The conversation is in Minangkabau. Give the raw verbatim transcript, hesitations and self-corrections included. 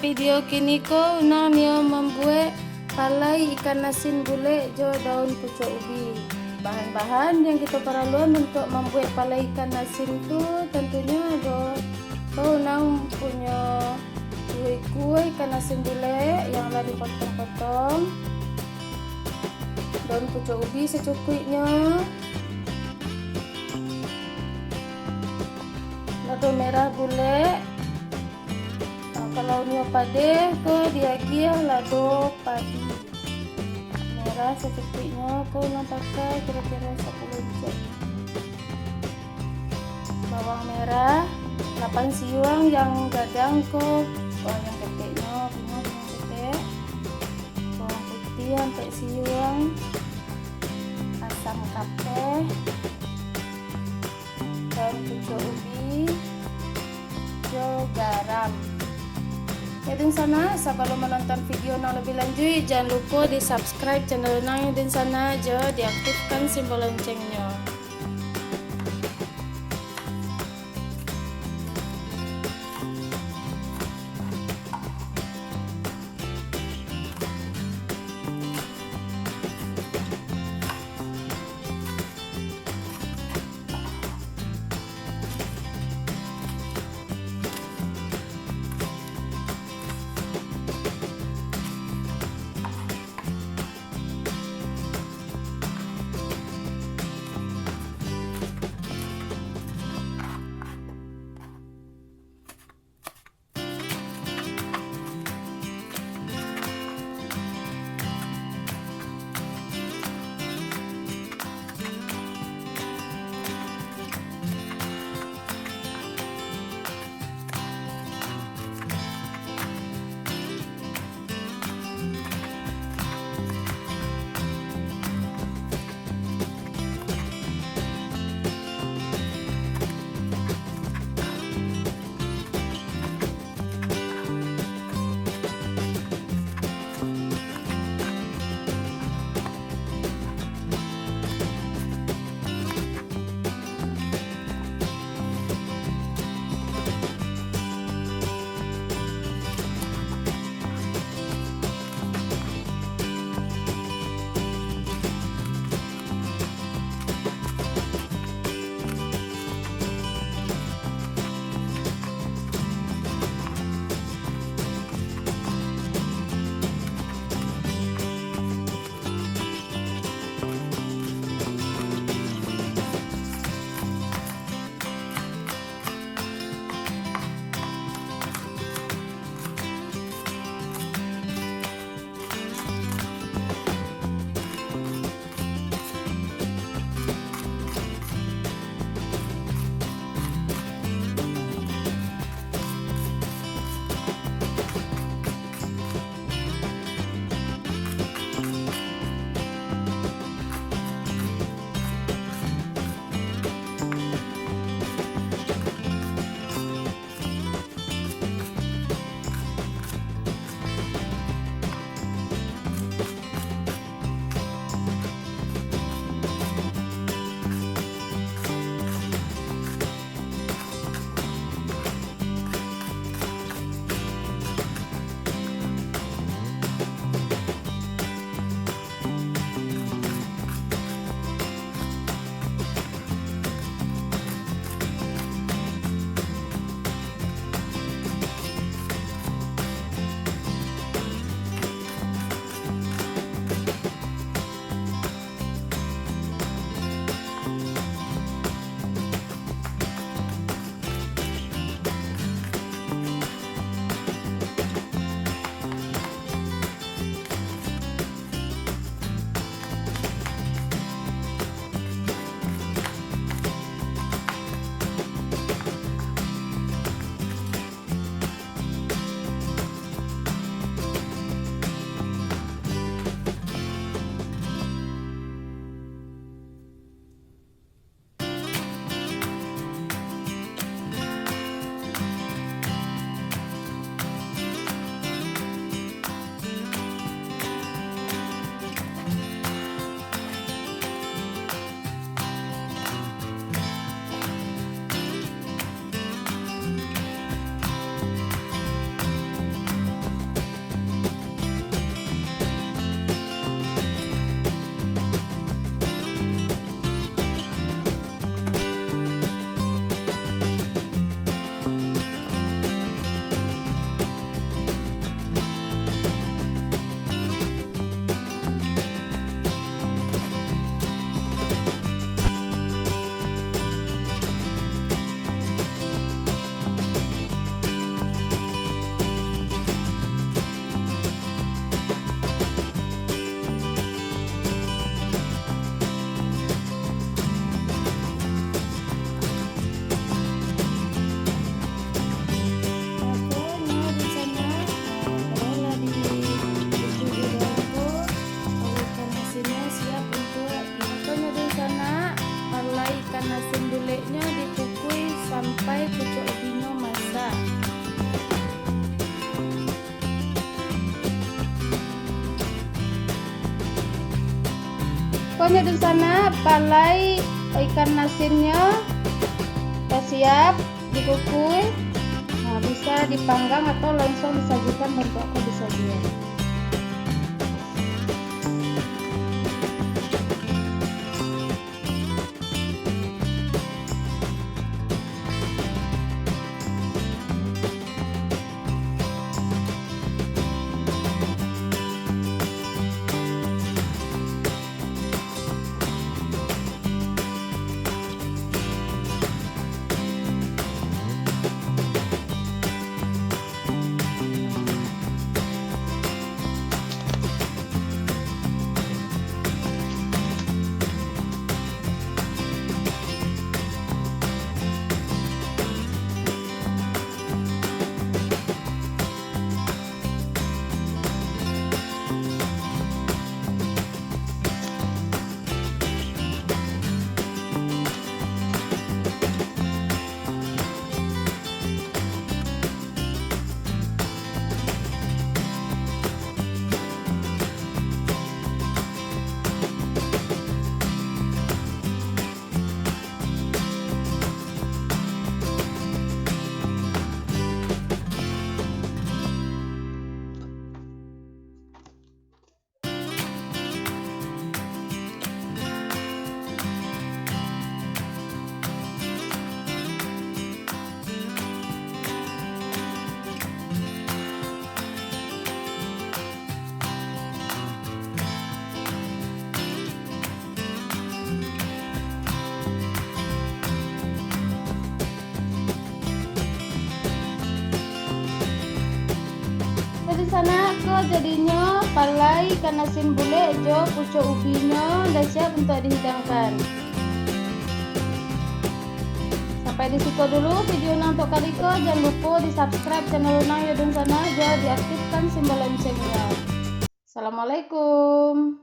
Video kini ko Unang nio mambuek palai ikan asin bulek jo daun pucuak ubi. Bahan-bahan yang kito paraluan untuak mambuek palai ikan asin tu, tantunyo ado ko Unang punyo kuai-kuai ikan asin bulek yang lah dipotong-potong, daun pucuak ubi sacukuiknyo, lado merah bulek, Nah, kalau nio padeh ko diagiah lado padi. Merah sacukuiknyo ko Unang pakai kiro-kiro sapuluah inci. Bawang merah, lapan siuang yang gadang ko, oh, yang keteknyo, bungo yang ketek. Bawang putih ampek siuang, asam kapeh, daun pucuak ubi, jo garam. Yo, dunsanak, sabalun manonton video nan labiah lanjuik, jan lupo di-subscribe channel Unang, yo, dunsanak, jo diaktifkan simbol loncengnya. Pokoknyo dunsanak, palai ikan asinnyo lah siap dikukuih. Nah, bisa dipanggang atau langsung disajikan, bantuak ko bisa juo. Jadi, sanak, ko jadinyo palai ikan asin bulek jo pucuak ubinyo, lah siap untuak dihidangkan. Sampai di siko dulu video nan untuak kali ko. Jan lupo di-subscribe channel nan yo dunsanak, jo diaktifkan simbol loncengnya. Assalamualaikum.